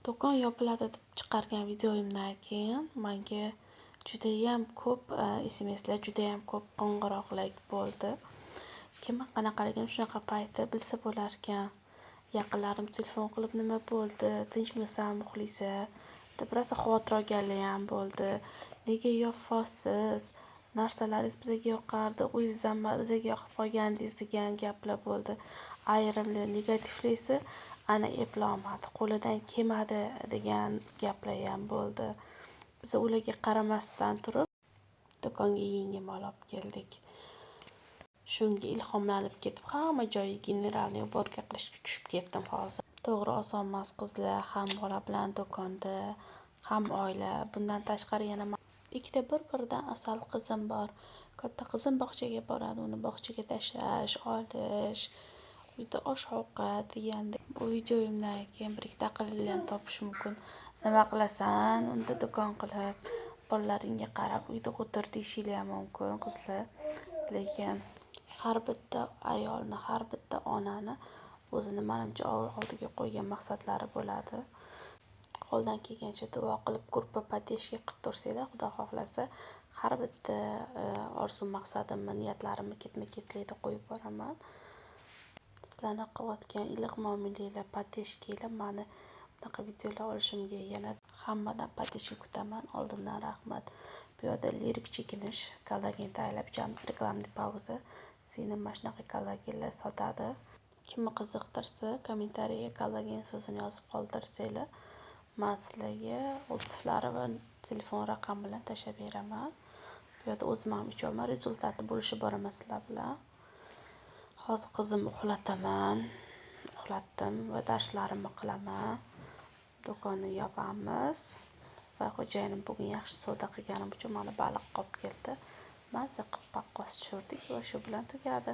Do'kon yopiladi deb chiqargan videoyimdan keyin menga judayam ko'p SMSlar, judayam ko'p qo'ng'iroqlar bo'ldi. Kimni qanaqaligini shunaqa payti bilsa bo'larkan. Yaqinlarim telefon qilib, nima bo'ldi, tinchmisan, Muxlisa deb rosa xavotir olganlar ham bo'ldi. Nega yopasiz, narsalaringiz bizga yoqardi, o'zingiz ham bizga yoqib qolgandingiz degan gaplar bo'ldi. Ayrimlar negativlisi ana eplolmadi, qo'lidan kelmadi degan gaplar ham bo'ldi. Biz ularga qaramasdan turib do'konga yangi mol olib keldik. Shunga ilhomlanib ketib, hamma joyi generalniy уборка qilishga tushib ketdim hozir. To'g'ri, oson emas qizlar, ham bola bilan do'konda, ham oila. Bundan tashqari yana ikkita bir-biridan asal qizim bor. Katta qizim bog'chaga boradi, uni bog'chaga tashlash, olish, uyda osh-ovqat degandek. Bu videoyimdan keyin bir ikkita aqlli ham topish mumkin. Nima qilasan unda do'kon qilib, bolalaringga qarab uyda o'tir deyishinglar ham mumkin qizlar. Lekin har bitta ayolni, har bitta onani o'zini manimcha oldiga qo'ygan maqsadlari bo'ladi. Qo'ldan kelgancha duo qilib, gruppa поддержка qilib tursanglar, Xudo xohlasa, har bitta orzu maqsadimni, niyatlarimni ketma-ketlikda qo'yib boraman. Sizlarni qilayotgan iliq muomalanglar, поддержка nglar mani bunaqa videolar olishimga yana hammadan поддержка kutaman. Oldindan rahmat. Bu yerda lirik chekinish, kollagen tayyorlab ichamiz, рекламный пауза. Singlim mana shunaqa kollagenlar sotadi. Kimni qiziqtirsa, kommentariyaga kollagen so'zini yozib qoldirsanglar, man sizlarga отзыв lari va telefon raqami bilan tashlab beraman. Bu yerda o'zim ham ichyapman, результат ni bo'lishib boraman sizlar bilan. Hozir qizimni uxlataman. Uxlatdim va darslarimni qilaman. Do'konni yopamiz va xo'jayinim bugun yaxshi savdo qilganim uchun mana baliq olib keldi. Mazza qilib paqqos tushirdik va shu bilan tugadi.